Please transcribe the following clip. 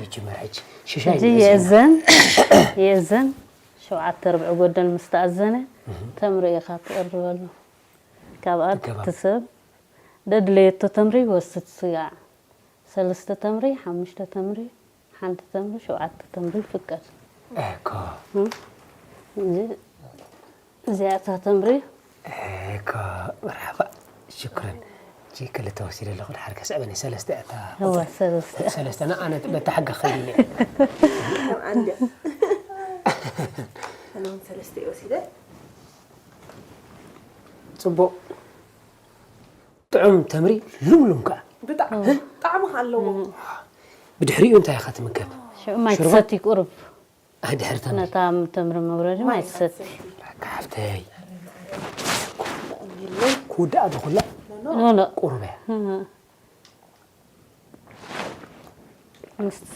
ይጅመር ሕጂ ሽሻይ ሕጂ የእዘን የእዘን ሸውዓተ ርብዒ ጎደል ምስ ተኣዘነ ተምሪ ኢኻ ትቕርበሉ። ካብኣ ትገባ። ትሰብ ደድለየቶ ተምሪ ይወስድ። ስጋዕ ሰለስተ ተምሪ፣ ሓሙሽተ ተምሪ፣ ሓንቲ ተምሪ፣ ሸውዓተ ተምሪ ይፍቀድ። እኮ እዚ እዚኣታ ተምሪ እኮ። መርሓባ። ሽክረን። ጂ ክልተ ወሲደ ኣለኹ፣ ድሓር ከስዕበኒ። ሰለስተ እታ እወ፣ ሰለስተ። ሰለስተ፣ ና ኣነ በታ ሓጋ ኸይድ ኢለ። ኣንድያ። ኣነ እውን ሰለስተ እየ ወሲደ። ጽቡቕ። ጥዑም ተምሪ፣ ሉምሉም ከኣ። ብጣዕሚ ጣዕሚ ከ ኣለዎ። ብድሕሪኡ እንታይ ኢኻ ትምገብ? ሽዑ ማይ ሽርባ? ትሰቲ ቁሩብ። ኣይ፣ ድሕሪ ተምሪ። ነታ ተምሪ መውረዲ ማይ ማይ ትሰቲ። ትሰቲ። ሓፍተይ። ክውዳኣ ዶ ኩላ? ኖ፣ ኖ። ቁሩብ እያ። እህ። ምስቲ